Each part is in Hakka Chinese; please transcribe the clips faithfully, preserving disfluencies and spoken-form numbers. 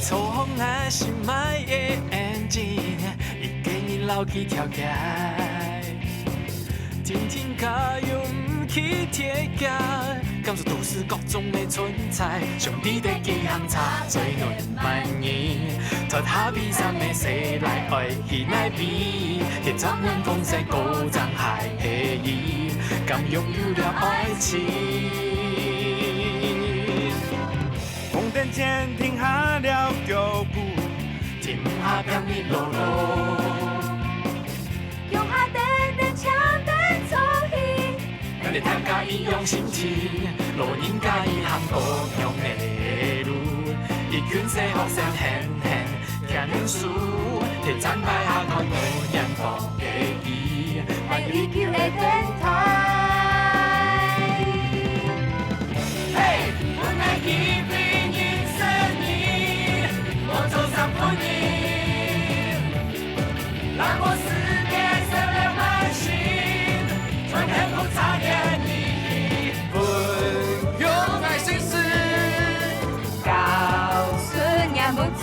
操控𠊎心愛个眼睛，一个人老去跳街。天天加油毋去貼街，感受都市各種个存在。兄弟的幾行車，最暖滿意。脫下悲傷个世代，愛去哪位？天窗門風聲高漲，還係伊，敢擁有了愛情？ 紅燈前停下了腳步，停下拼命路路。腳下等等，搶等坐去。咱个大家一樣心情，老人家一行各樣个路。一群細學生喊喊牽手，提前排下看無人放个伊。 愛依舊个電台。嘿，阮愛一起認識你，莫做三分一。讓我世界燒了滿心，全幸福差點你。分享愛心事，告訴你不知。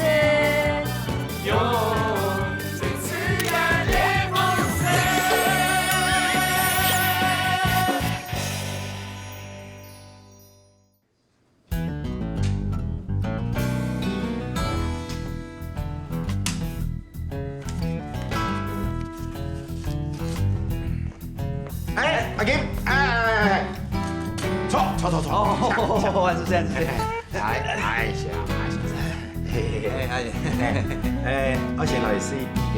哎，阿金，哎，哎，哎，坐，坐，坐，坐。哦，是這樣子。哎，哎，是啊，哎，是啊。嘿，嘿，嘿。哎，哎，哎，我先來試一个。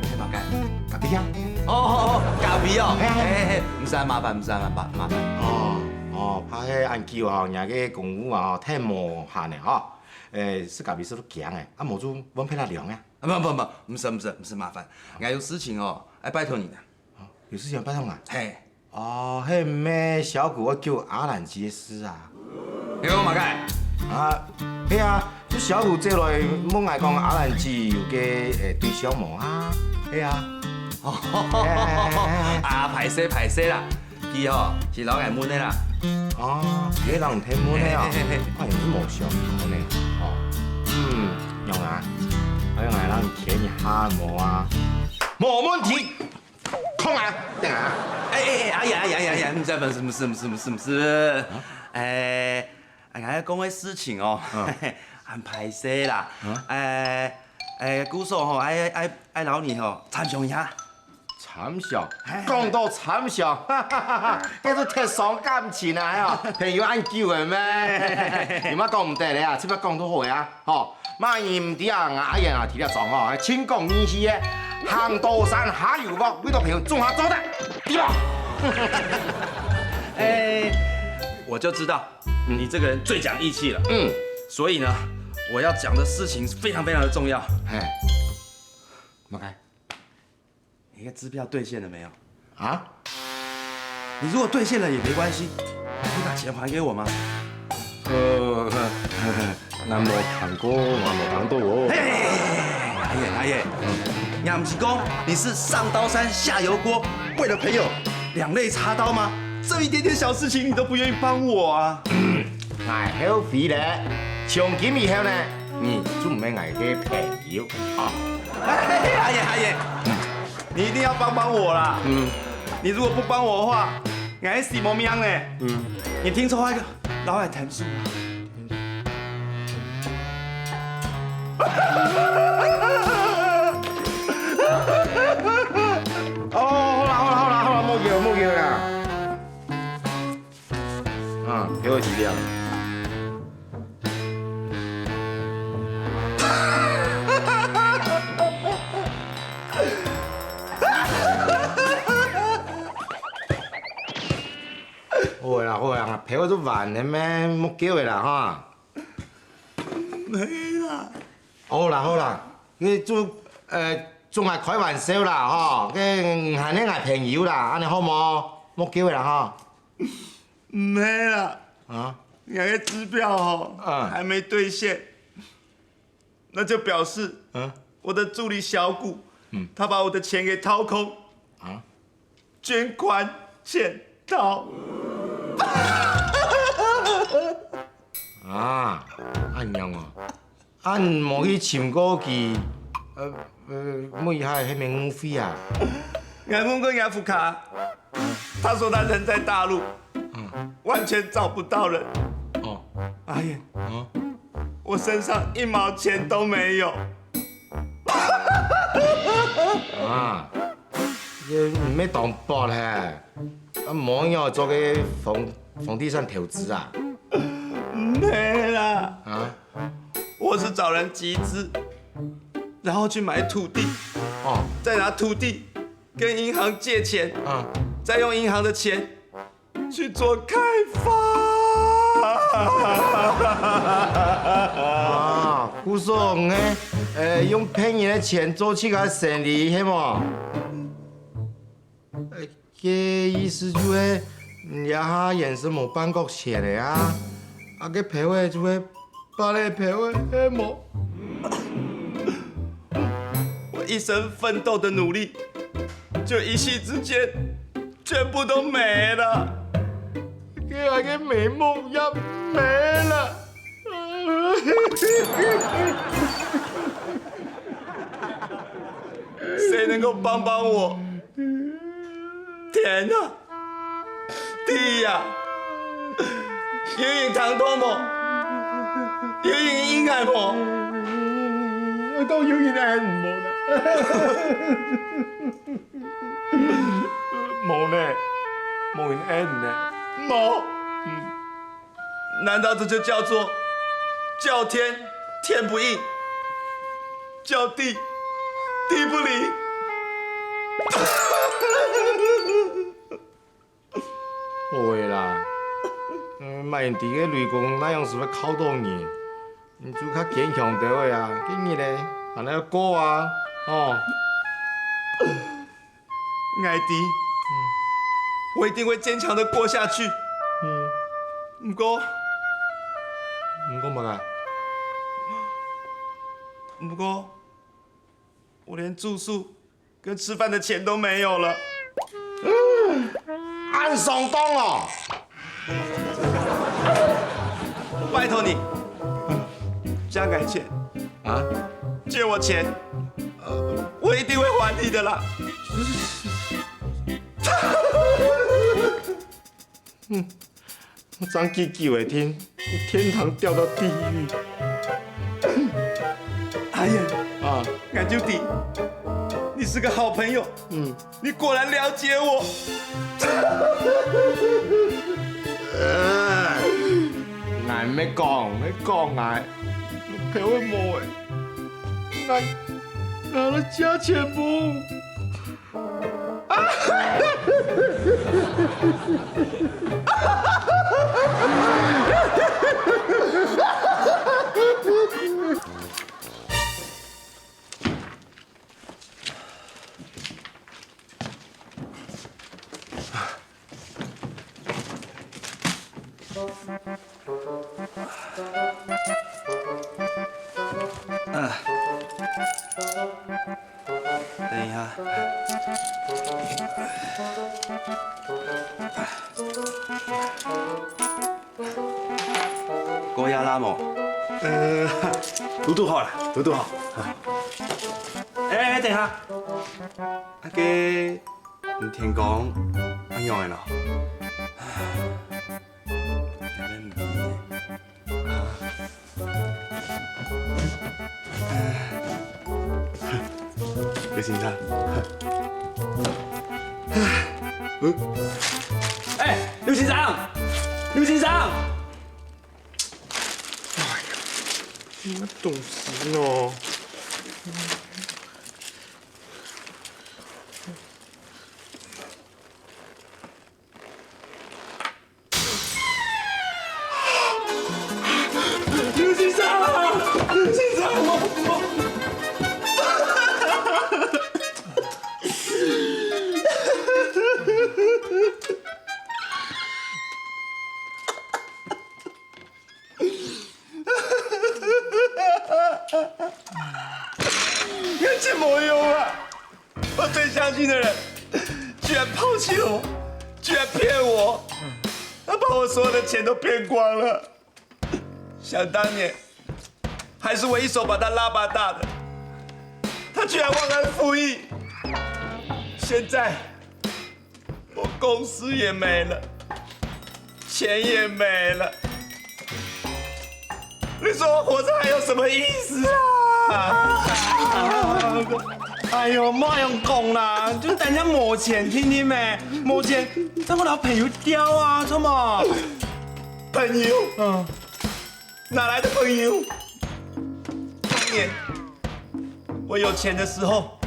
哎，麻煩。咖啡啊？哦，哦，哦，咖啡哦。嘿，嘿。嘿，嘿，嘿，毋使麻煩，毋使麻煩，麻煩。哦，哦，怕係恁久吼，若个功夫啊，吼，忒無閒了吼。哎，食咖啡食到驚哎，啊，無就搵別人涼啊。啊，不，不，不，毋使，毋使，毋使麻煩。𠊎有事情哦，愛拜託你的。哦，有事情拜託啊？嘿。 哦，係毋係小古愛救阿蘭姐个事啊？你講麼个？啊，係啊，就小古接來問𠊎講阿蘭姐有个，誒，對象無啊？係啊。啊，歹勢，歹勢啦，佢吼，係摎𠊎問个啦。哦，你摎你聽問个哦，嘿，嘿，嘿，嘿。哎呀，你無想過呢，哦。嗯，用啊，哎呀，𠊎摎你牽一下無啊？無問題。 空啊，等啊。哎，哎，哎，阿爺，阿爺，阿爺，阿爺，毋使，毋使，毋使，毋使，毋使，毋使。哎，哎，𠊎講个事情哦，嗯。很歹勢啦。嗯。哎，哎，故所吼，愛，愛，愛摎你吼，參詳一下。參詳？哎。講到參詳，哈哈哈哈，該係忒傷感情啊，哎喲，朋友恁久了咩？有麼講毋得个啊？這擺講到好个啊。 吼，麼人毋知啊，𠊎阿燕啊，提了裝吼，還輕功義氣个，行到山下油鑊，為到朋友種下種得，對吧？哎，我就知道你這個人最講義氣了。嗯。所以呢，我要講的事情非常非常的重要。嘿，麼个？ 你的支票兌現了沒有？啊？你如果兌現了也沒關係，你把錢還給我嗎？呃，𠊎無聽過，𠊎無聽到哦。嘿，阿燕，阿燕，嗯。你還不是講你是上刀山下油鍋，為了朋友兩肋插刀嗎？這一點點小事情你都不願意幫我啊？ 𠊎後悔了，從今以後呢，你就毋係𠊎个朋友啊。哎呀，哎呀，你一定要幫幫我啦！嗯。你如果不幫我的話，𠊎死無命呢！嗯。你聽錯那個，老海豚樹。哦，好啦，好啦，好啦，好啦，莫叫，莫叫啦。 啊，陪我一起聊。好个啦，好个啦，陪我就完了咩，莫叫个啦哈。沒啦。好啦，好啦，你就，呃，總係開玩笑啦，吼，該還係𠊎朋友啦，恁樣好無？莫叫个啦哈。 毋係啦，啊？你个支票吼，嗯。還沒兌現，那就表示，嗯。我的助理小古，嗯。他把我的錢給掏空，啊？捲款潛逃。啊，恁樣哦，恁無去尋過佢，呃呃，問一下係毋係誤會啊？ 𠊎問過𠊎屋下，他說他人在大陸，完全找不到人。哦，阿燕，哦，我身上一毛錢都沒有。啊，這毋係當薄嘿，啊，無愛做个房房地產投資啊？沒啦，啊，我是找人集資，然後去買土地，哦，再拿土地跟銀行借錢，啊，再用銀行的錢去做開發。啊，故所你，呃，用別人个錢做自家生理，係無？呃，該意思就係，你這下也係無半角錢个啊，啊，該票仔就係白白个票仔，係無？我一生奮鬥的努力，就一夕之間全部都沒了。該𠊎个美夢也沒了。誰能夠幫幫我？天啊，地呀，有人聽到無？有人應𠊎無？都有人愛你無啦？無呢，無人愛你呢。無。難道這就叫做叫天天不應，叫地地不靈？ 會啦，嗯，莫人知个雷公哪樣時會敲到人，你就較堅強兜仔啊，今日呢，還愛過啊，哦。 𠊎知，我一定會堅強的過下去。嗯，不過，你講麼个？不過，我連住宿跟吃飯的錢都沒有了。恁上當哦！拜託你，借𠊎錢，啊？借我錢，我一定會還你的啦。 我正久久个聽，天堂掉到地獄。阿燕，啊，𠊎就知，你是個好朋友，嗯，你果然了解我。呃，𠊎毋係講，毋係講𠊎，票仔無了，𠊎，𠊎來借錢無？ 等一下。高壓拉無？呃，堵堵好啦，堵堵好。哎，等一下，該个，你天光，恁樣个咯？ 劉先生。哎，劉先生，劉先生！哎呀，什麼東西呢？ 劉先生，劉先生，我，我，我真無用啊！ 我最相信的人，居然拋棄了我，居然騙我，他把我所有的錢都騙光了。想当年，还是我一手把他拉拔大的，他居然忘恩负义。现在，我公司也没了，钱也没了，你说我活着还有什么意思啊？哎呦，莫恁樣講啦，就單淨無錢定定咩，無錢，正會摎朋友釣啊，著無？朋友？嗯。 哪来的朋友？当年我有钱的时候，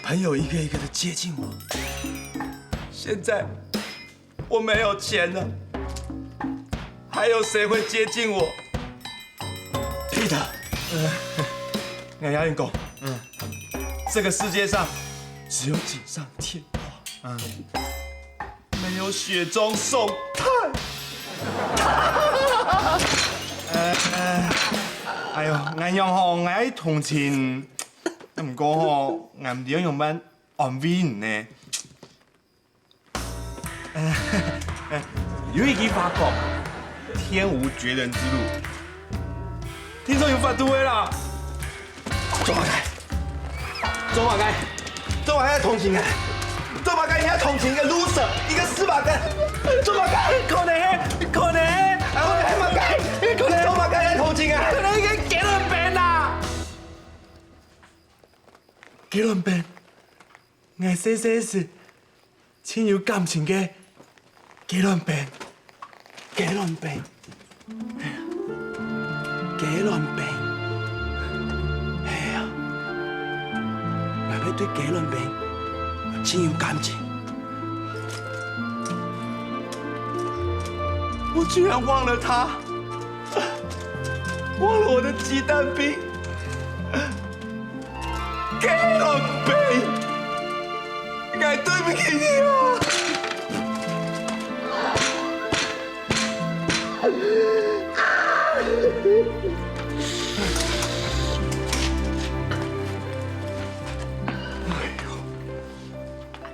朋友一个一个的接近我。现在我没有钱了，还有谁会接近我？Peter，呃，俺跟你讲，嗯，这个世界上只有锦上添花。嗯。 没有雪中送炭。呃，哎呦，恁樣吼，𠊎同情，毋過吼，𠊎毋知愛仰般安慰你呢。呃，有一句話講，天無絕人之路，聽說有法度的啦。 做麼个？做麼个？做麼个愛同情啊？做麼个你愛同情一个loser，一个死白干？做麼个？可能，可能，可能係麼个？可能做麼个愛同情啊？可能一个雞卵餅啦。雞卵餅，𠊎細細時 盡有感情个雞卵餅，雞卵餅，雞卵餅。係啊，𠊎會對雞卵餅盡有感情。我居然忘了他，忘了我的雞蛋冰。 雞卵餅，𠊎對不起你啊！阿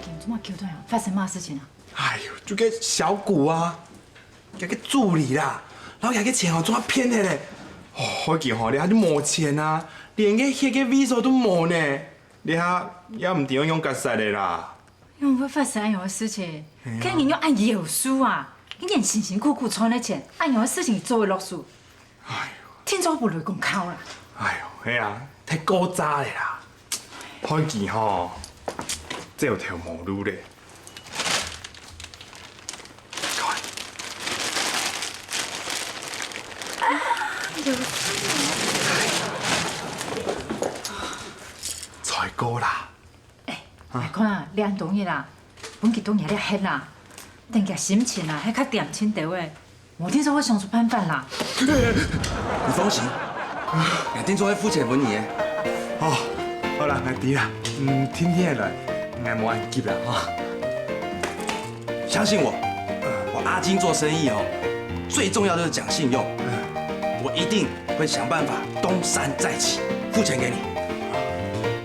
金，做麼个叫出來啊？發生麼个事情啊？哎喲，就該小古啊， 佢个助理啦，然後佢个錢吼，總騙忒咧。哦，好緊吼，這下就無錢啊，連个歇个位所都無呢，這下也毋知愛仰結煞咧啦。仰會發生恁樣个事情？係啊。該人又恁優秀啊，一年辛辛苦苦賺个錢，恁樣个事情做會落手。哎喲，天做不雷公靠啦。哎喲，係啊，太高渣咧啦，好緊吼，走投無路咧。 才過啦。哎，你看啊，兩多日啦，分佢當日了黑啦，等佢心情啊，還較恬靜兜仔， 無定著會想出辦法啦。你放心，𠊎定著會付錢分你个。哦，好啦，𠊎知啦。嗯，定定仔來，𠊎無恁急啦，哈。相信我，我阿金做生意哦，最重要就是講信用。我一定會想辦法東山再起，付錢給你。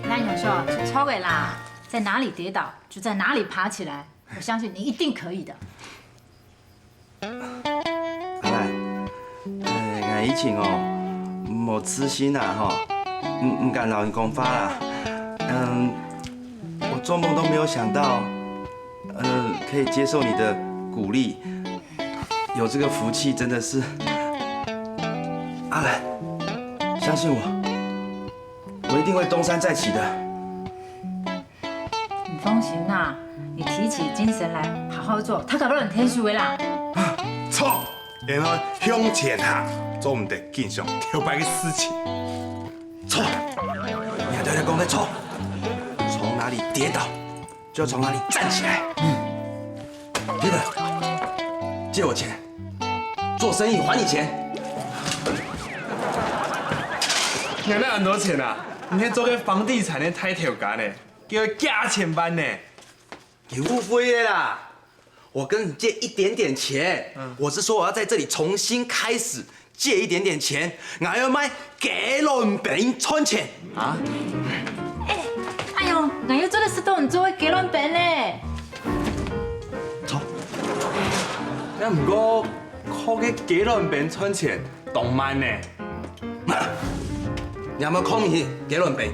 恁樣講就著个啦，在哪裡跌倒，就在哪裡爬起來。我相信你一定可以的。 阿蘭，呃，𠊎以前哦，無自信啊吼，毋，毋敢摎你講話啦。嗯，我做夢都沒有想到，呃，可以接受你的鼓勵，有這個福氣真的是，阿蘭，相信我，我一定會東山再起的。 你放心啦，你提起精神來，好好做，頭家無人天輸个啦。著，然後向前行，做毋得緊想頭擺个事情。著，你對你講个著，從哪裡跌倒，就從哪裡站起來。嗯，Peter，借我錢，做生意還你錢。你哪恁多錢啊？你還做個房地產个大頭家呢？ 叫佢幾千萬呢。你誤會了啦！我跟你借一點點錢，嗯。我是說我要在這裡重新開始，借一點點錢，然後要賣雞卵餅賺錢。啊？哎，哎喲，𠊎又做得食到你做个雞卵餅呢。著。該毋過靠个雞卵餅賺錢，當慢呢。你有沒有空去雞卵餅？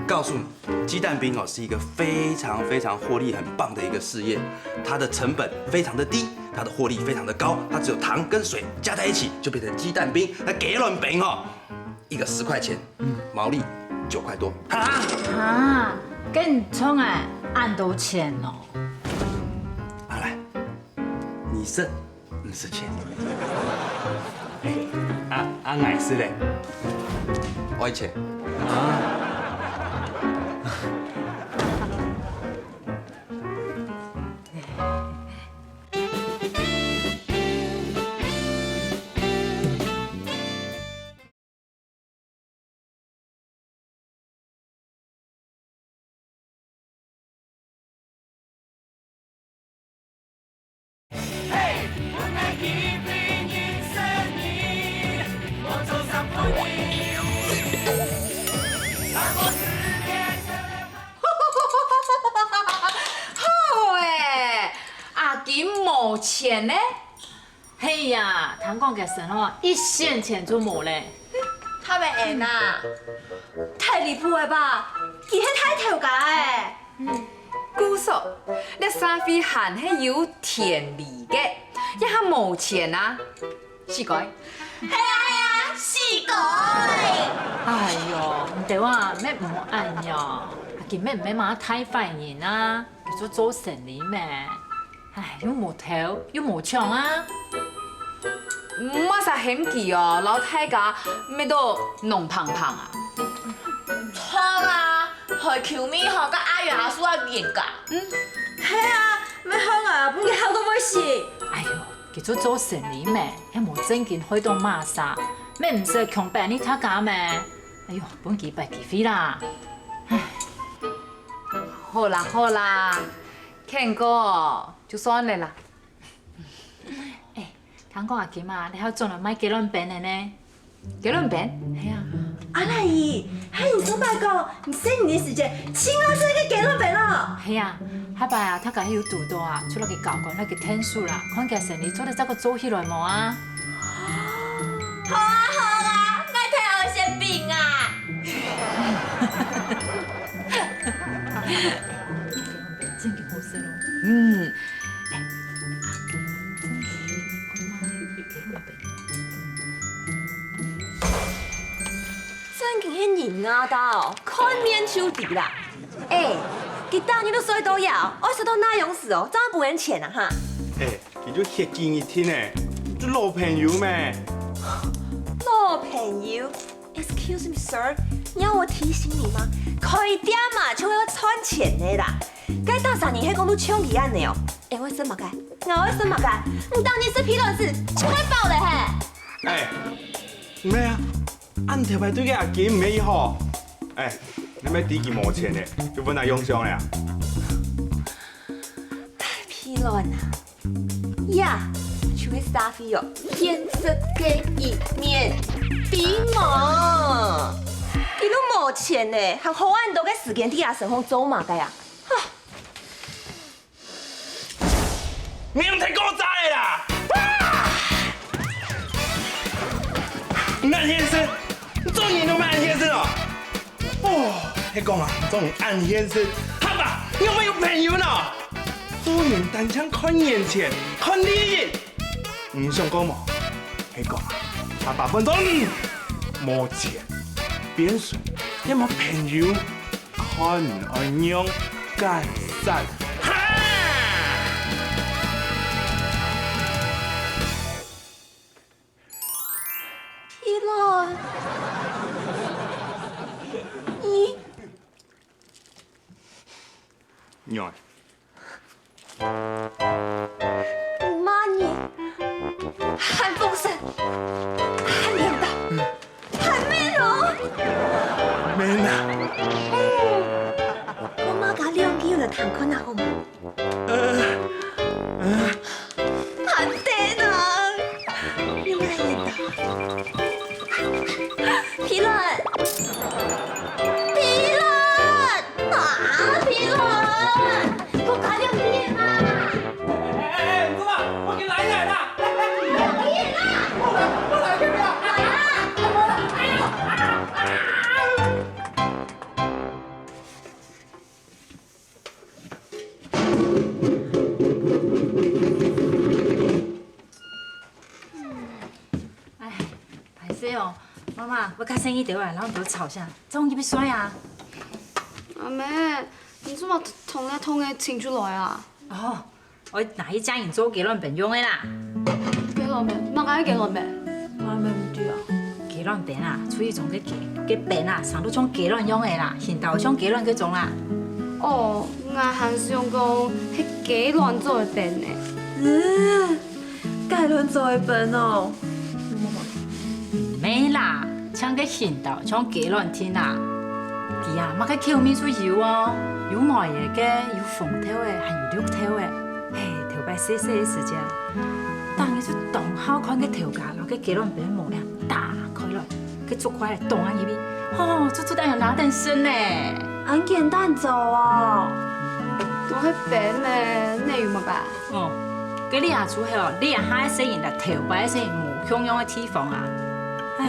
告訴你，雞蛋冰哦是一個非常非常獲利很棒的一個事業，它的成本非常的低，它的獲利非常的高，它只有糖跟水加在一起就變成雞蛋冰。那雞卵餅哦，一個十塊錢，毛利九塊多。哈，啊，跟你創啊，恁多錢哦。啊來，你勝。 五十錢。哎，啊啊，𠊎係咧，愛錢。啊。好欸，阿金無錢呢？ 係啊，聽講該時候一仙錢都無咧。他們恩啊，太離譜了吧？佢係大頭家欸！故所，這社會還係有天理个，也還無錢啊，死鬼！係啊係啊，死鬼！哎喲，你兜啊，乜毋好恁樣，阿金乜毋係麼大壞人啊，佢做做生理咩。 唉，又無偷，又無搶啊！莫煞喊佢哦，摎大家搣到挵拚拚啊！好啊，害球迷吼，佮阿元阿叔啊冤家。嗯，係啊，乜好啊，分佢好到會死。哎喲，佢做做生理咩，又無正經害到麼儕，乜毋使強迫你大家咩？哎喲，分佢一擺機會啦！唉，好啦好啦。 Ken哥，就算了啦。哎，聽講阿金啊，你還轉來賣雞卵餅了呢？雞卵餅？係啊。阿來姨，係你上擺講，你細人个時節，盡愛食个雞卵餅哦。係啊，下擺啊，大家有堵到啊，就落去教館，落去𢯭手啦，看佢生理做得再過做起來無啊？好啊好啊，𠊎頭先病啊。 正經好食咯。嗯。正經係人啊，到看面就知啦。哎，佢逐日都睡到夜，愛睡到哪央時哦，正會分人錢啊哈？哎，佢就歇幾日天呢，就老朋友咩。老朋友？ Excuse me, sir，你要我提醒你嗎？開店嘛，就愛賺錢个啦。該逐儕人係講都像佢恁樣哦。哎，𠊎食麼个？𠊎愛食麼个？你當你食枇杷子，就會飽了嘿。哎，毋係啊，恁頭擺對个阿金毋係好。哎，你乜知佢無錢呢，就分佢用上了啊。枇杷啊！ 呀，就係社會哦，現實个一面。比嘛，佢都無錢呢，還好恁多个時間在這身上做麼个啊？哈！你毋使講早个啦！啊！恁現實，做人都毋恁現實哦！ 哦，係講啊，做人恁現實，哈吧，仰會有朋友呢？做人單淨看眼前，看利益。你想講無？係講啊，哈吧，分做你無錢，變成也無朋友，看你愛仰結煞，哈！ Elon，你，你，媽咪，還豐盛，還領導，還美容，美男，嗯，我媽家兩句來談看啊，好無？ 還得呢，你來一道。枇杷，枇杷，啊，枇杷！媽媽，𠊎較細義兜啊，摎你兜吵下，早入去睡啊。阿姆，你做麼个通夜通夜醒出來啊？哦，𠊎拿去借人做雞卵餅用个啦。雞卵餅？麼个雞卵餅？𠊎毋知啊。雞卵餅啊，廚藝中个雞，个餅啊，生到像雞卵樣个啦，形狀像雞卵該種啦。哦，𠊎還想講係雞卵做个餅呢。嗯，雞卵做个餅哦。 毋係啦，像个形狀像雞卵定啊。佢啊，麼个口味都有哦，有糜个，有紅豆个，還有綠豆个。嘿，頭擺細細个時節，逐日就當好看該豆莢摎該雞卵餅个模樣打開來，該竹筷當啊入去，吼，足足當有拿等食呢。恁簡單做哦。毋係餅呢，內有麼个？ 哦，該這就係哦，這下个細人摎頭擺个細人無共樣个地方啊。唉，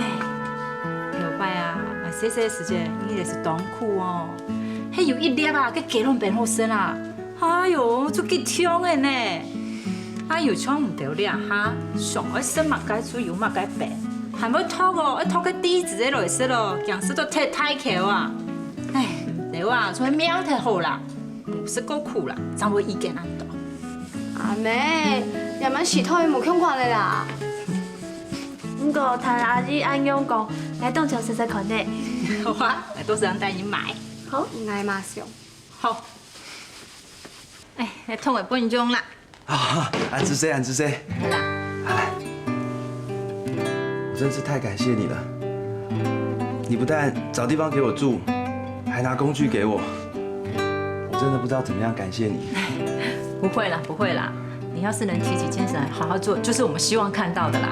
頭擺啊，𠊎細細時節，日仔係當苦哦。係有一粒啊，該雞卵餅好食啊，哎喲，就幾香个呢。啊，又像毋兜這下，想愛食麼个就有麼个餅，還會擇哦，愛擇該低脂个來食咯，驚食到忒大箍啊。唉，兜啊，就係命忒好啦。 毋食過苦啦，正會意見恁多。阿姆，這滿時代無共款了啦。毋過聽阿姨恁樣講，𠊎當想食食看呢。好啊，𠊎到時陣帶你買。好，𠊎嘛想。好。哎，來，糖仔分你用啦。啊，恁仔細，恁仔細。好啦。哎，我真是太感謝你了。你不但找地方給我住，還拿工具給我。 我真的不知道怎麼樣感謝你。不會啦，不會啦，你要是能提起精神，好好做，就是我們希望看到的啦。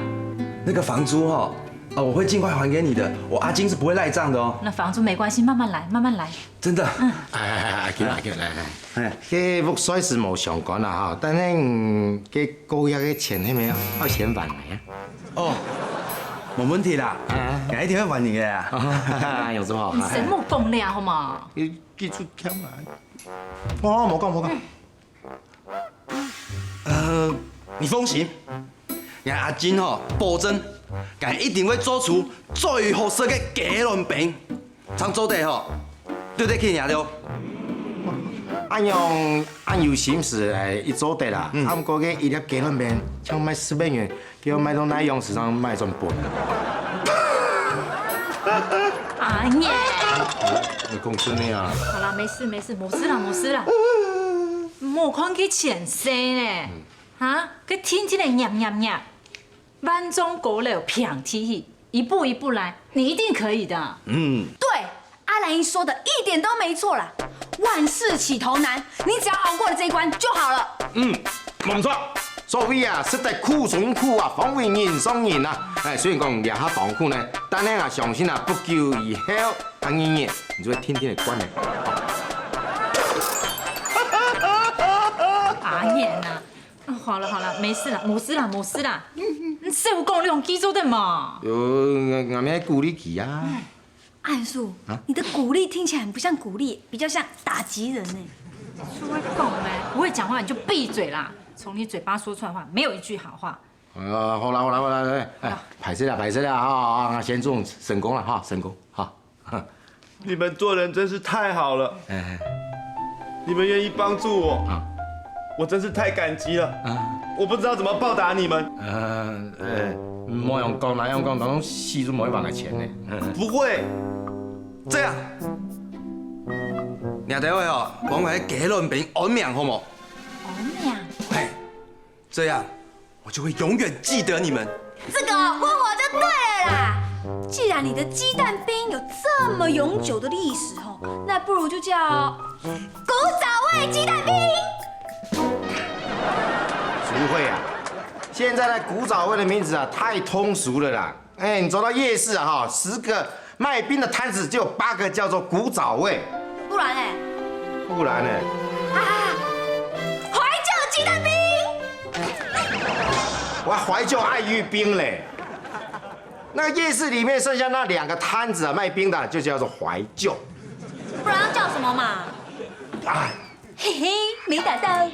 那個房租哈，啊，我會盡快還給你的，我阿金是不會賴帳的哦。那房租沒關係，慢慢來，慢慢來。真的。嗯。哎，哎，哎，阿金，阿金，來，來。哎。該屋稅係無相關啦哈，但係，嗯，該過夜个錢，係無愛先還來啊？哦，無問題啦，啊。𠊎一定會還你的啊。有這麼好？你先莫講了好嗎？ 佢，佢就欠啊。哦，無講，無講。呃，你放心，𠊎阿金吼，保證，𠊎一定會做出最好食个雞卵餅，正做得吼，對得起你兜。恁樣，恁有心思，哎，一做得啦。嗯。啊，毋過該一粒雞卵餅，像賣十塊銀， 叫賣到哪樣市場賣轉本。阿年，你講真个啊？好啦，沒事沒事，無事啦無事啦。莫看佢錢細呢，哈，佢天天个捏捏捏，萬丈高樓平地起，一步一步來，你一定可以的。嗯。對， 阿蘭姨說的一點都沒錯啦，萬事起頭難，你只要熬過了這一關就好了。嗯，無錯。所謂啊，食得苦中苦啊，方為人上人啊。哎，雖然講這下當苦呢，但係啊，相信啊，不久以後，阿年年，你就會天天个慣了。阿年啊，啊，好了好了，沒事了，無事了無事了，你少講兩句做得嘛。有，𠊎，𠊎乜鼓勵佢啊。 阿叔，啊？你的鼓勵聽起來很不像鼓勵，比較像打擊人呢。出來講咩？不會講話你就閉嘴啦！從你嘴巴說出來的話，沒有一句好話。呃，好啦好啦好啦，哎，哎，歹勢啦歹勢啦哈，啊，先祝成功了哈，成功哈。你們做人真是太好了，哎，你們願意幫助我，啊。我真是太感激了，啊。我不知道怎麼報答你們。呃，呃，莫恁樣講，恁樣講，當中死都無一萬个錢呢。不會， 這樣，你兜會哦，幫𠊎雞卵餅安名好無？安名？嘿，這樣我就會永遠記得你們。這個問我就對了啦。既然你的雞蛋冰有這麼悠久的歷史吼，那不如就叫古早味雞蛋冰。不會啊，現在的古早味的名字啊，太通俗了啦。 哎，你走到夜市啊，哈，十個賣冰的攤子就有八個叫做古早味。不然呢？不然呢？啊，懷舊雞蛋冰。我懷舊愛玉冰嘞。那夜市裡面剩下那兩個攤子啊，賣冰的，就叫做懷舊。不然要叫什麼嘛？哎， 嘿嘿，沒打到。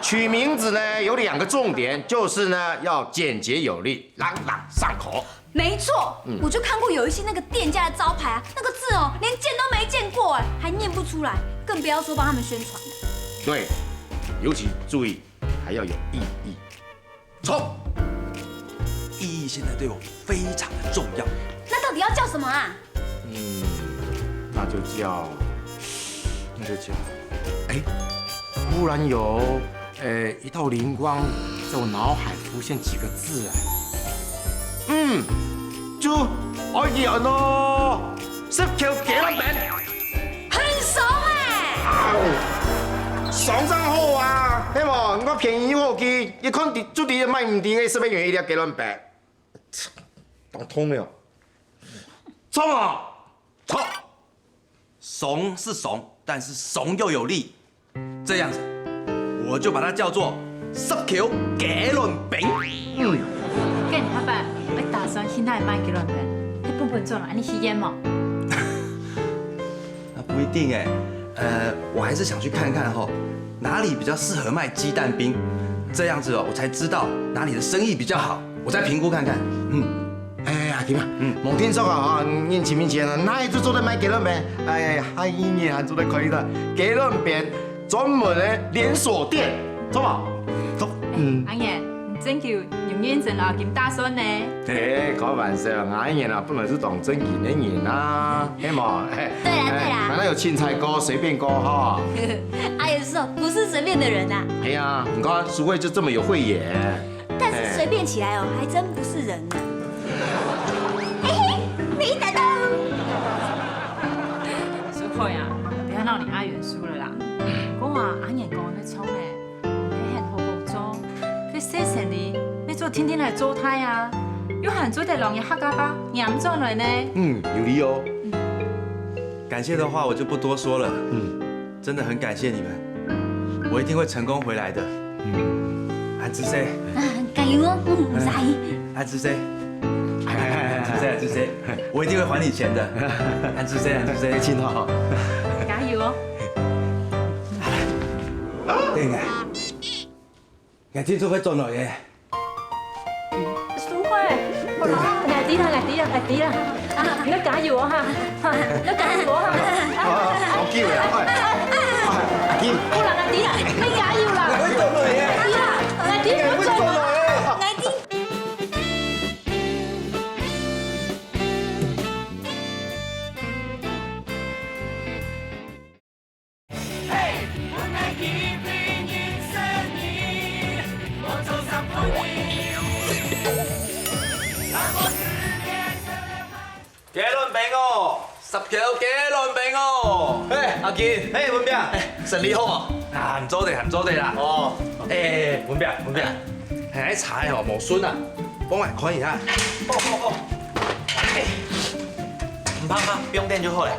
取名字呢，有兩個重點，就是呢，要簡潔有力，朗朗上口。没错，嗯。我就看过有一些那个店家的招牌啊，那个字哦，连见都没见过哎，还念不出来，更不要说帮他们宣传。对，尤其注意，还要有意义。错，意义现在对我非常的重要。那到底要叫什么啊？嗯，那就叫，那就叫，哎，忽然有，呃，一道灵光在我脑海浮现几个字啊。嗯，就，哎呀喏，十Q雞卵餅。很熟哎。爽上好啊，係無？你看便宜又好去，一看就知賣毋得个，十元一粒雞卵餅。当通了。错啊，错。 爽是爽，但是爽又有力。这样子，我就把它叫做十Q雞卵餅。嗯，該你下擺愛打算去哪位賣雞卵餅？該本本做了，恁樣吸煙無？那不一定哎，呃，我还是想去看看吼，哪里比较适合卖鸡蛋冰，这样子哦，我才知道哪里的生意比较好，我再评估看看。嗯。 哎，阿金啊，嗯。無聽說啊，恁前面前啊，哪位就做得賣雞卵餅？哎，下一年還做得開一個雞卵餅專門的連鎖店，做無？做。嗯。阿燕，你真係有認真摎阿金打算呢。嘿，開玩笑，阿燕啊，本來係當正經个人啊，係無？嘿，對啦，對啦。哎，難道有凊彩過、隨便過哈？阿燕是哦，不是隨便的人啊。係啊，你看，淑慧就這麼有慧眼。 但是隨便起來哦，還真不是人呢。嘿嘿，沒打到。淑慧啊，不要鬧你阿元輸了啦。我啊，阿年講个創欸，你很好好做，該細生理，你做天天來做大啊，又還做得摎你客家話念轉來呢。嗯，有理哦。感謝的話我就不多說了。嗯，真的很感謝你們，我一定會成功回來的。嗯，恁仔細。啊，加油哦，嗯，毋使。恁仔細。恁仔細，恁仔細，我一定會還你錢的。恁仔細，恁仔細。你請好。加油哦。對啊，你聽說會轉來耶。 淑慧，好啦，𠊎知啦，𠊎知啦，𠊎知啦。啊，你加油哦哈，哈，你加油哦哈。啊，好久了，哎，哎，阿金。好啦，𠊎知啦，你加油啦。你會轉來耶。𠊎知啦，𠊎知，你會轉來耶。𠊎知。 雞卵餅哦，十Q雞卵餅哦。嘿，阿金。嘿，文炳。哎，生理好啊？啊，還做得，還做得啦。哦。哎，文炳，文炳。哎，茶哦，無順啊，幫𠊎看一下。哦，哦，哦。哎，毋怕，毋怕，放等就好了。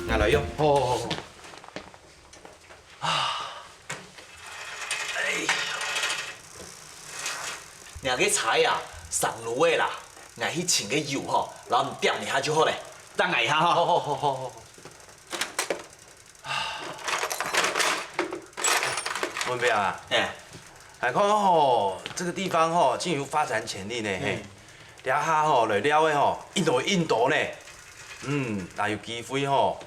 拿來用。好，好，好，好。 哎呀，若个茶啊，生滷个啦，𠊎去尋个油吼，摎你煏一下就好咧。等𠊎一下吼。好，好，好，好，好。文炳啊，哎。來看吼，這個地方吼，真有發展潛力呢，嘿。嗯。這下吼，來尞个吼，印度，印度呢。嗯，若有機會吼，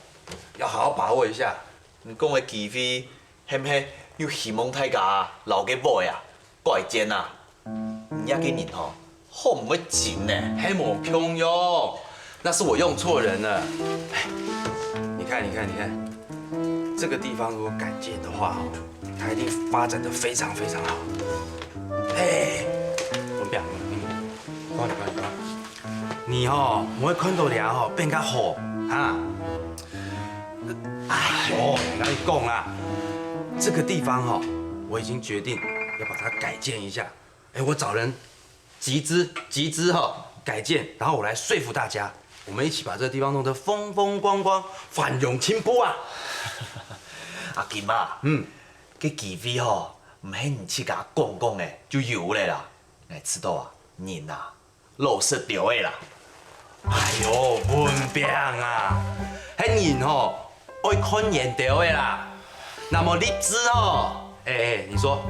要好好把握一下。 你講个機會，係毋係又希望大家摎該位啊，改建啊？你這个人吼，好毋會真呢。係無共樣，那是我用錯人了。哎，你看，你看，你看，這個地方如果改建的話，哦，它一定發展得非常非常好。哎，文炳，嗯，你看，你看，你看。 你吼，毋會看到這吼變較好，哈。哎喲，𠊎摎你講啦，這個地方吼，我已經決定要把它改建一下。哎，我找人集資，集資吼，改建，然後我來說服大家，我們一起把這個地方弄得風風光光，繁榮進步啊！阿金啊，嗯。該機會吼，毋係你自家講講仔就有咧啦。𠊎知道啊，人啊， 老實兜仔啦。哎喲，文炳啊，該人吼，愛看遠兜仔啦。那麼立志吼，哎，哎，你說，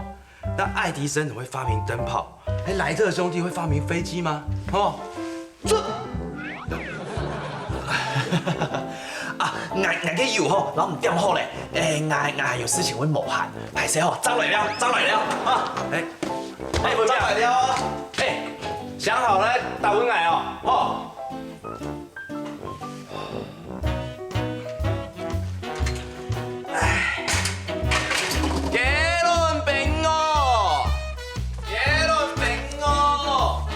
那愛迪生怎麼會發明燈泡？該萊特兄弟會發明飛機嗎？吼，啊，𠊎，𠊎个油吼，摎你點好咧。誒，𠊎，𠊎還有事情會無閒，歹勢吼，正來尞，正來尞啊！誒，誒，正來尞哦！誒，想好了，打分𠊎哦，吼。 雞卵冰哦，雞卵冰哦，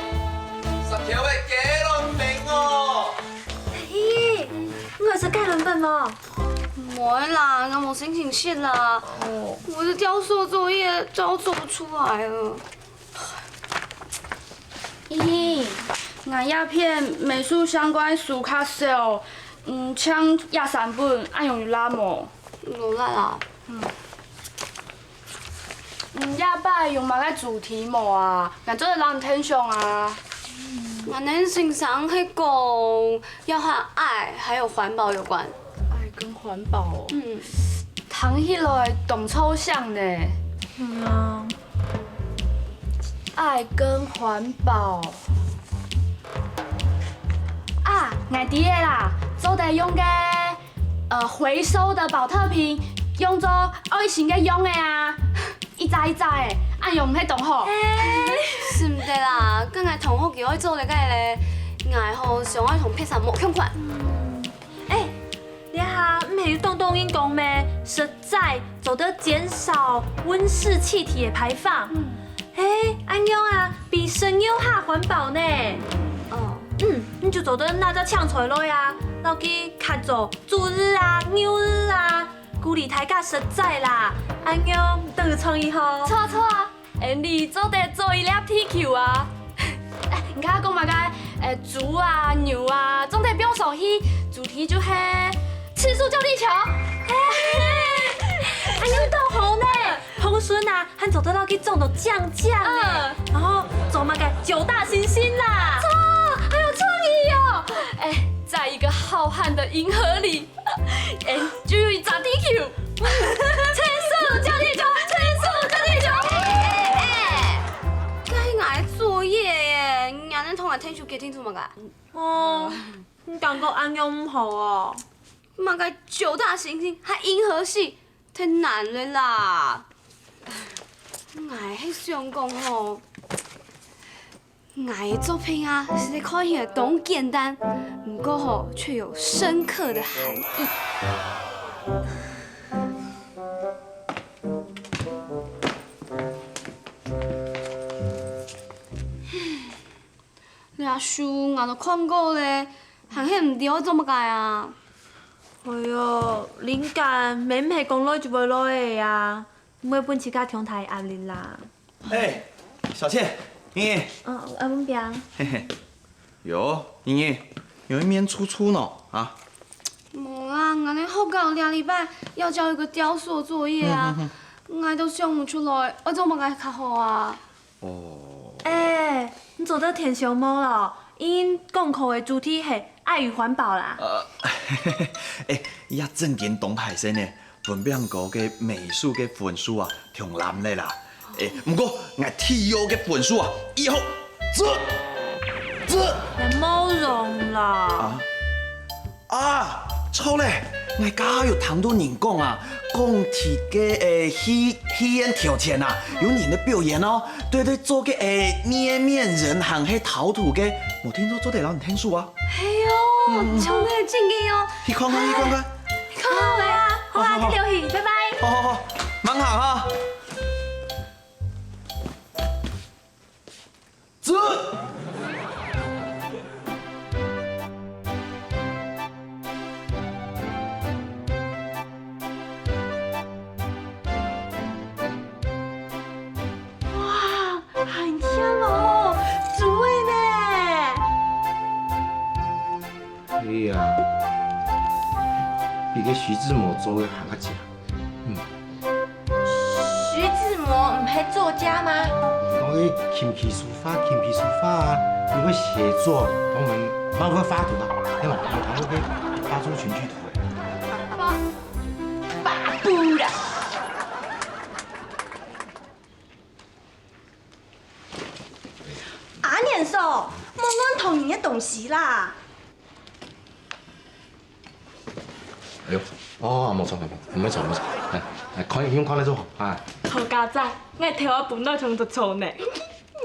十條个雞卵冰哦。咦，你愛食雞卵冰無？無啦，𠊎無心情食啦。哦。我的雕塑作業早做不出來了。 咦，𠊎這篇美術相關書較少，嗯，淨這三本，恁樣有罅無？有罅啦。嗯，這擺有麼个主題無啊？𠊎做得摎你𢯭手啊。𠊎等先生係講，要和愛還有環保有關。愛跟環保哦。嗯。聽起來當抽象呢。嗯啊。 愛跟環保。啊，𠊎知了啦，做得用該，呃，回收的寶特瓶，用做愛心个樣仔啊，一隻一隻个，恁樣毋係當好？係毋得啦，該𠊎同學佢愛做這个咧，𠊎吼想愛同別儕無相款。 欸，這下毋係有當多人講咩？食齋做得減少溫室氣體个排放。嗯。嘿，恁樣啊，比食肉較環保呢。哦。嗯，你就做得拿隻青菜來啊，摎佢切做豬仔啊、牛仔啊，鼓勵大家食齋啦。恁樣當有創意吼。著啊，著啊。 𠊎俚做得做一粒地球啊！欸，你看講麼个？欸，豬啊、牛啊，總得放上去，主題就係赤手救地球。欸，恁樣當好呢！風順啊，還做得摎佢種到靚靚呢。嗯。然後做麼个九大行星啦。著，好有創意哦！欸，在一個浩瀚的銀河裡， 欸，就有一隻地球。赤手救地球，赤手救地球！欸，欸，欸，該係𠊎个作業耶，你還同𠊎𢯭手決定做麼个？哦，你感覺恁樣毋好哦？麼个九大行星還銀河系，太難了啦！𠊎係想講吼， 𠊎个作品啊，實在看起來當簡單，毋過吼，卻有深刻的含義。這書𠊎都看過咧，還係毋知愛做麼个啊？哎喲，靈感乜毋係講來就會來个啊！ 毋會分自家忒大壓力啦。欸，小倩，瑩瑩。哦，阿文表。嘿嘿。喲，瑩瑩，你个面臭臭呢？啊？無啦，𠊎等學校這禮拜要交一個雕塑作業啊，嗯，嗯，嗯。𠊎都想毋出來，愛做麼个較好啊？哦。欸，你做得𢯭手無咯？因功課个主題係 愛與環保啦。呃，欸，這正經當歹勢呢，文炳哥个美術个分數啊，忒爛了啦。欸，毋過𠊎第二个分數啊，一號，這，這。無用啦。啊？啊，著咧，𠊎剛剛有聽到人講啊，講在該，欸，戲，戲院頭前啊，有人在表演哦，對對，做該，欸，捏面人還係陶土个，無定著做得摎你𢯭手啊。 係哦，嗯。像該个境界哦。去看看，去看看。好啊，好啊，好，好，好。大家去，拜拜。好，好，好，慢行哈。走。 哇，還慶哦，豬仔呢！哎呀，比該徐志摩做个還較靚。嗯。徐志摩毋係作家嗎？講个琴棋書畫，琴棋書畫啊，有个寫作，我們漫畫畫圖啊，對吧？還有个畫出群聚圖的。畫，畫圖啦。 阿年嫂，無論討人个東西啦。哎喲，哦，無錯，無錯，無錯，無錯，哎，哎，看，用看來做好啊。好佳哉，𠊎頭下本來痛都痛呢。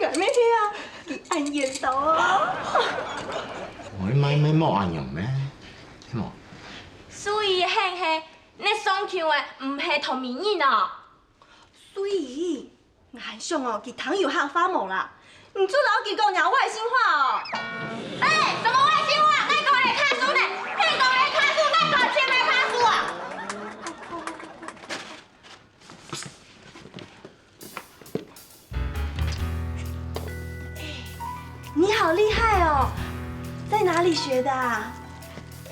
𠊎乜係啊，佢恁緣投哦。哦，你莫莫莫恁樣咩？係無？所以你係，你上場个毋係唐美人哦？ 所以，𠊎還想哦，佢聽有客話無啦？你就摎佢講若外星話哦！哎，什麼外星話？哪講係客語呢？哪講係客語？哪講係客語啊？你好厲害哦！在哪裡學的啊？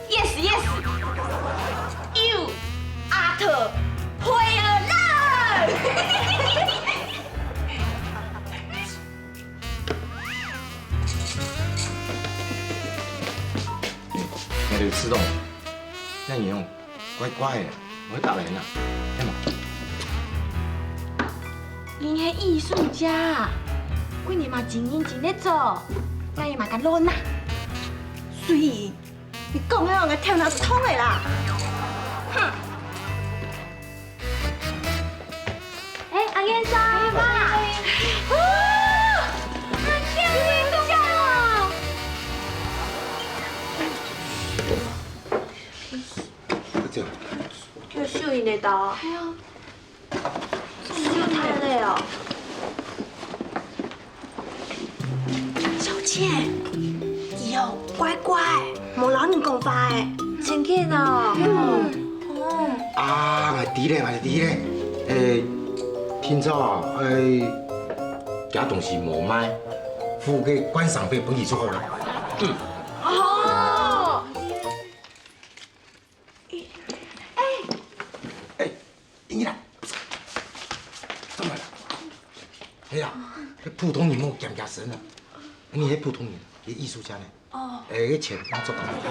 Yes, yes. You are the player啦！𠊎兜試著，恁樣乖乖个，毋會打人啊，係無？人係藝術家，歸日嘛真認真咧做，哪有麼个亂啊？所以 你講个𠊎頭腦就痛个啦！哼！哎，阿燕莎，阿燕莎！哇！阿燕，你講哦！這樣。有收音个到。哎呀。 太累哦。小倩，佢哦，乖乖，無摎人講話誒。真緊哦。嗯。哦。啊，𠊎知咧，𠊎知咧。誒，聽說，誒，厥東西無賣，付个觀賞費分佢就好了。嗯。哦。 哎，哎，你來，怎麼了？哎呀，這普通人莫驚驚神啊！你係普通人，你藝術家呢？哦。哎，這錢當做當做。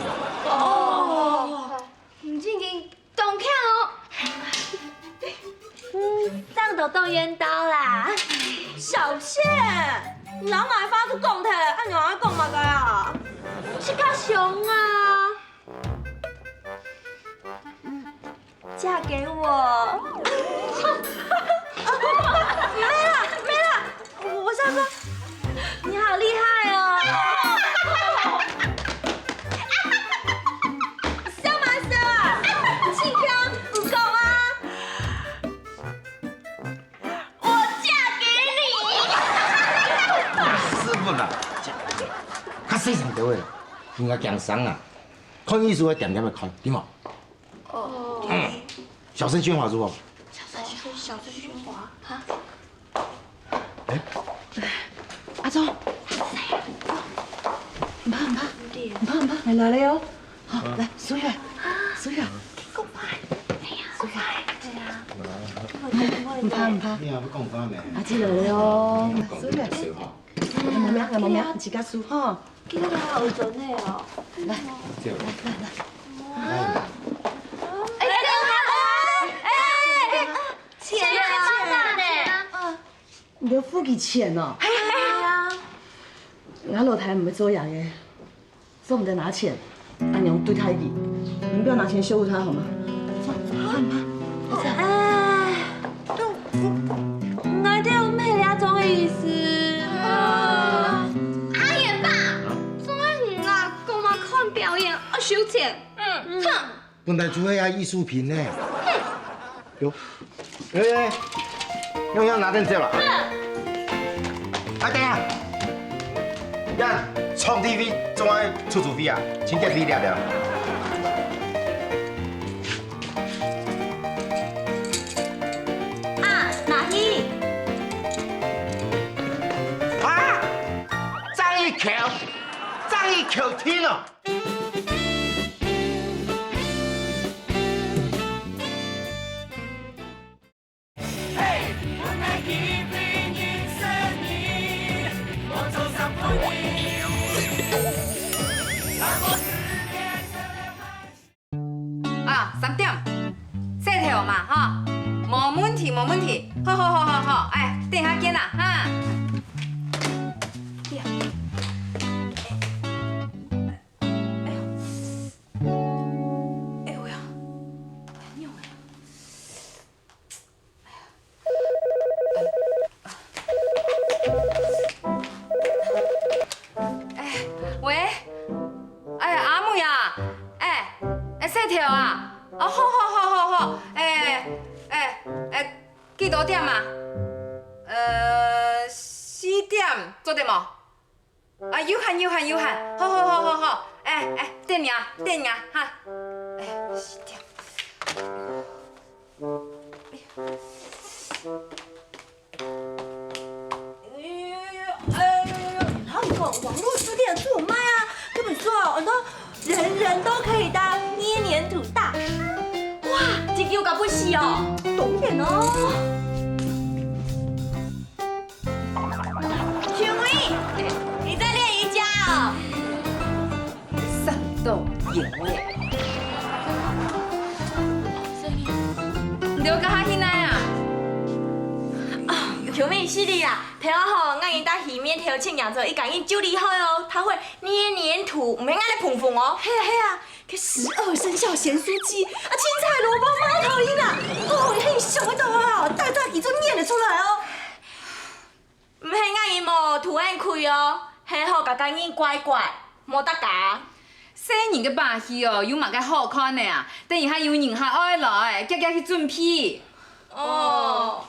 哦，毋正經，當強哦。嗯，這樣都當緣投啦。小倩，你老媽話都講忒，恁樣愛講麼个啊？自家想啊！ 嫁給我。沒啦，沒啦，我是要說，你好厲害哦！笑嘛笑啊，盡強，毋講啊！我嫁給你。師傅啦，較細聲兜仔啦，人家驚生啊，看藝術愛恬恬仔看，對無？ 哦。嗯，小聲喧嘩如何？小聲，小聲喧嘩，哈？哎。阿忠，毋怕，毋怕，毋怕，毋怕，來，來了喲。好，來，坐下，坐下。坐下。哎呀，坐下。對啊。毋怕，毋怕。你還會講話咩？阿姊來了喲，坐下。莫命，莫命，自家坐哈。 今天還有做呢哦。來，來，來，來。哎，等下，哎，哎，錢要放哪呢？你要付給錢哦。哎呀，俺老弟毋會做人个，捨毋得拿錢，恁樣對待佢，你不要拿錢羞辱他好嗎？放，放，放。哎，都 𠊎兜毋係這種个意思。阿賢爸，總係你啊，講麼看表演愛收錢。嗯，哼。本來就係啊藝術品呢。喲，哎，哎，用用拿等走啦。啊，等下，呀，唱T V總愛出出費啊，請結費了了。 啊，拿去。啊！爭一口，爭一口定哦！啊，三點，洗頭嘛，吼，無問題，無問題。好，好，好，好，好，哎，等下見啦，哈。哦，好好好好好，欸欸欸，幾多點啊？呃，四點做得無？啊，有閒有閒有閒，好好好好好，欸欸，等你啊等你啊哈，欸，四點。 哎呦呦呦呦，哎呦呦呦，哪有讲网络书店做卖啊？这本书啊，很多人人都可以当捏黏土大。哇，这个有搞不起哦。懂点哦。请问，你在练瑜伽哦？ 上到腰欸。你兜該下去哪啊？啊，救命，失禮啊！頭下吼，𠊎已經在戲院頭前仰做，一感應就厲害哦，他會捏黏土，毋係𠊎來碰碰哦。係啊係啊，該十二生肖鹹酥雞啊，青菜蘿蔔貓頭鷹啊，哦，你很想得到啊，大大幾就念得出來哦。 毋係𠊎人無圖案開哦，係好家家人乖乖，無得假。細人个把戲哦，有麼个好看个啊？等一下有人客愛來，遽遽去準備。哦。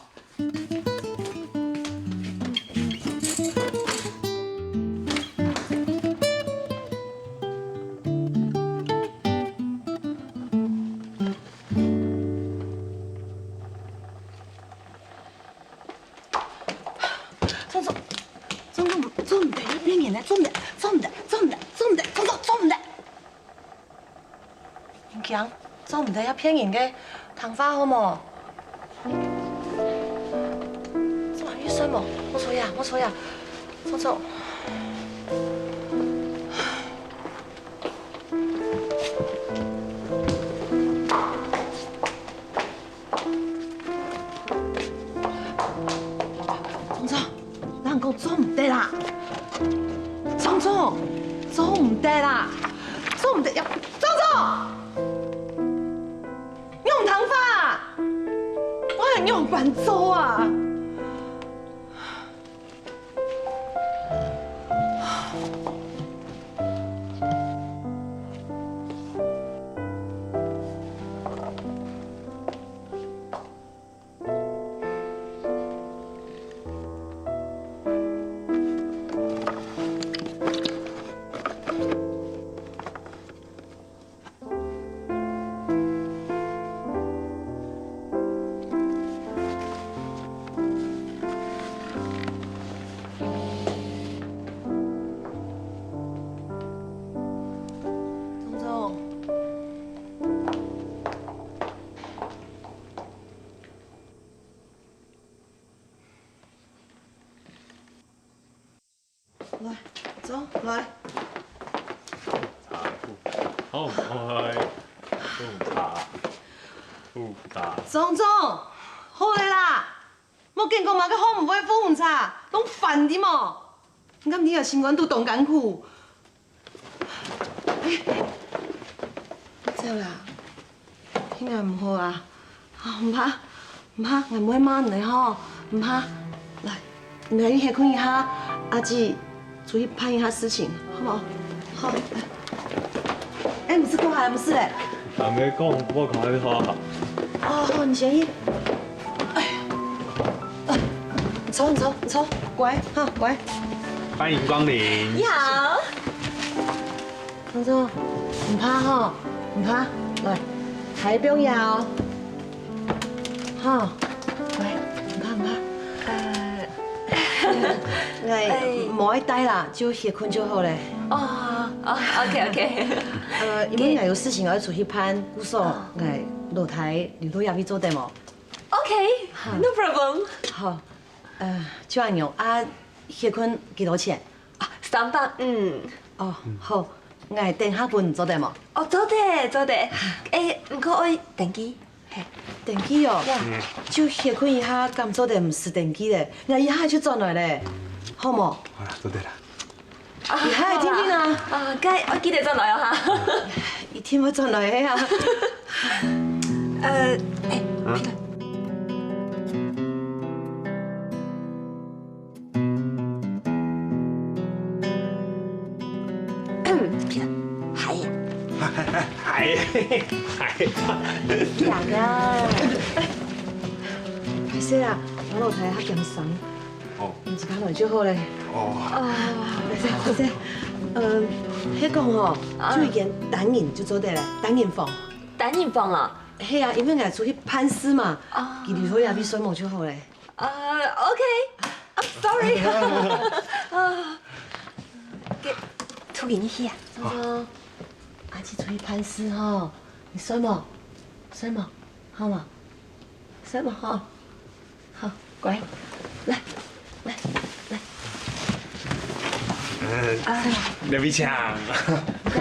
聰聰，聰聰，做毋得，愛騙人咧，做毋得，做毋得，做毋得，做毋得，聰聰，做毋得。毋驚，做毋得愛騙人个，聽話好無？做麼个算無？莫吵呀，莫吵呀，聰聰。 聰聰，人講做毋得啦！聰聰，做毋得啦！做毋得呀！聰聰，仰毋聽話啊？𠊎愛仰般做啊？聰聰。 來，坐，來。好，好，好，好，好。聰聰，好咧啦！莫見講麼个好毋會赴紅茶，當煩知無？你看你个心肝肚當艱苦。走啦。 聽𠊎毋好啊？啊，毋怕，毋怕，𠊎毋會罵你个吼，毋怕。來，你來歇睏一下，阿姊出去辦一下事情，好無？好，來。哎，毋使過來，毋使咧。還沒講，我看你好好。哦，好，你先去。哎，哎，你坐，你坐，你坐，乖，哈，乖。歡迎光臨。你好。 聰聰，毋怕吼，毋怕，來，還毋用藥哦。吼，乖，毋怕，毋怕。呃，哎，哎。無愛戴啦，就歇睏就好咧。哦，哦，OK，OK。呃，因為𠊎有事情愛出去辦，故所哦。𠊎留在你兜這位做得無？OK，哈。No problem。好，呃，就恁樣啊，歇睏幾多錢？ 啊，三百五。哦，好，𠊎等下分你做得無？哦，做得，做得。哎，毋過愛登記。嘿。登記哦？呀。嗯。就歇睏一下，敢做得毋使登記咧？𠊎一下就轉來咧，好無？好啦，做得啦。啊，一下一定定啊。好啦。啊，該愛記得轉來哦，哈。一定會轉來个啊。呃，哎，啊？ 係啊。係哎，哎，呀呀，歹勢啊，我老弟較驚生，哦，你自家來就好咧。哦，歹勢，歹勢，嗯，係講吼，啊，就一間單人就做得咧，單人房。單人房啊？係啊，因為𠊎出去辦事嘛，啊，佢留在這位睡目就好咧。 呃，OK，I'm sorry。啊，給，吐給你吸啊。好。阿七出去辦事吼，你睡目，睡目，好嗎？睡目吼，好，乖，來，來，來。呃，啊，劉備強，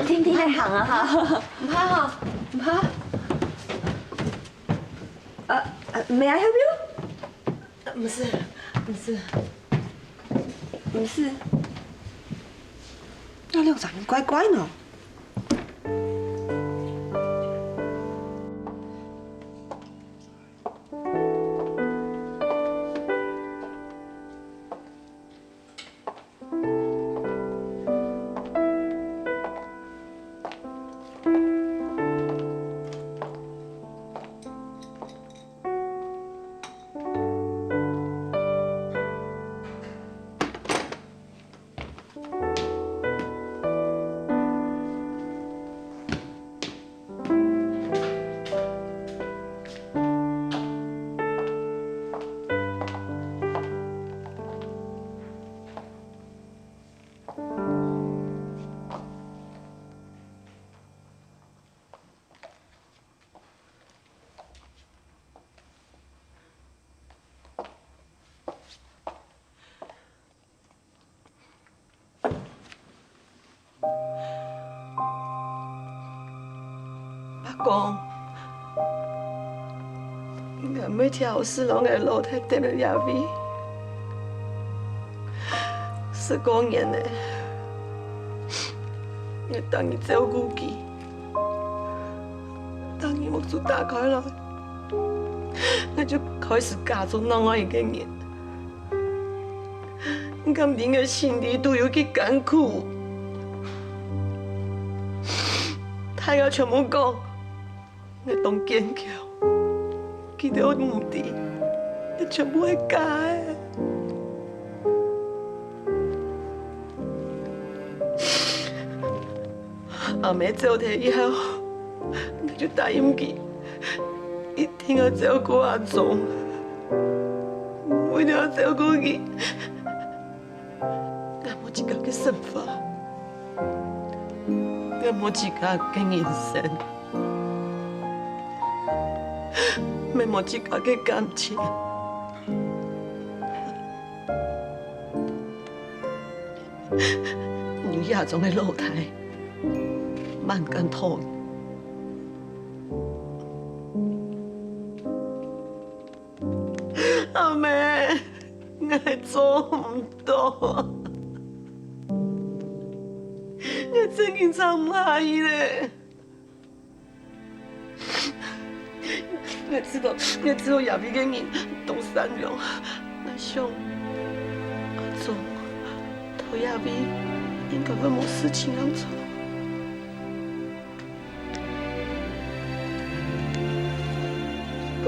你聽聽看好啊哈。毋怕哈，毋怕。呃，呃，May I help you？ 毋使，毋使，毋使。那兩儕人怪怪呢？伯公，𠊎毋會跳死，摎𠊎老弟等在這位。十過年了，𠊎逐日照顧佢，逐日目珠打開來，𠊎就開始假做另外一個人。 你敢知𠊎心裡肚有幾艱苦？大家全部講，𠊎當堅強，佢兜毋知，𠊎全部係假个。阿姆走忒以後，𠊎就答應佢，一定愛照顧阿忠。為了愛照顧佢， 𠊎無自家个生活，𠊎無自家个人生，乜無自家个感情。有這種个老弟，萬感動。 阿姆，𠊎做毋到，𠊎真經撐毋下去咧。𠊎知道，𠊎知道這位个人當善良，𠊎想，阿忠在這位應該會無事情恁樣。 講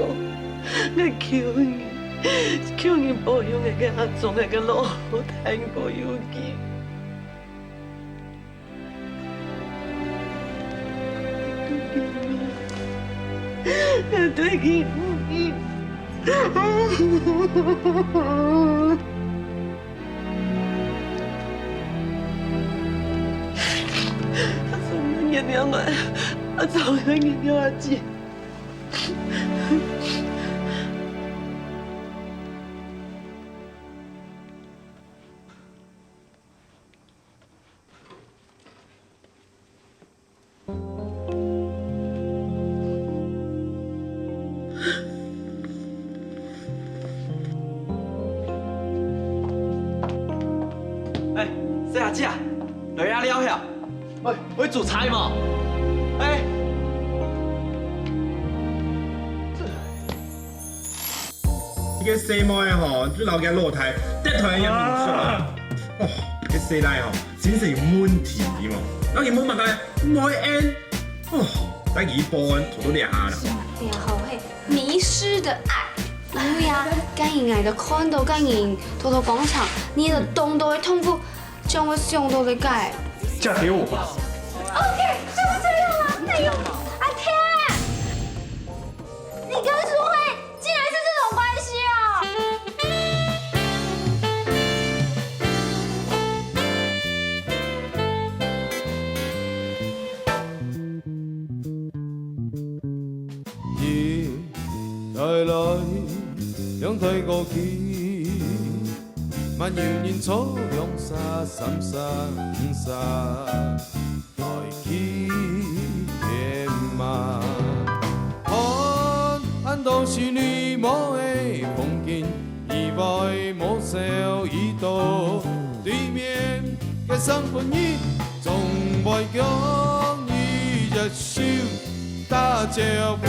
，𠊎求你，求你保佑𠊎个阿忠，𠊎个老弟，保佑佢。𠊎對佢無義。 阿忠，你原諒𠊎，阿忠，你原諒阿姊。哎，細阿姊啊，來這尞下。喂，會煮菜無？哎。 該細妹仔吼，就摎厥老弟跌斷个名出來。哦，該細倈吼，精神有問題無？摎佢問麼个？毋會應。哦，大家一般頭都這下啦。然後嘿，迷失的愛。因為啊，該人愛的看到該人偷偷廣場，你的動到的痛苦，將會想到了該。嫁給我吧。OK，就是這樣啊，哎呦，阿天，你跟淑慧竟然是這種關係哦。一代來，兩代過去，嘛有人坐兩儕、三儕、五儕，來去天嘛。看恁多是你無的風景，意外無少已到，對面个生份人，總會共你一手 打招呼。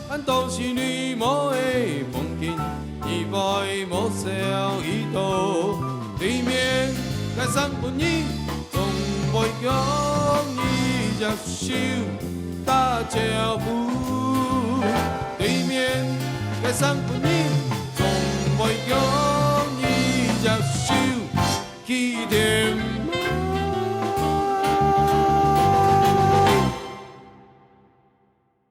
看 恁多是你無的風景，意外無少已到，對面个生份人，總會共你一手打招呼。對面个生份人，總會共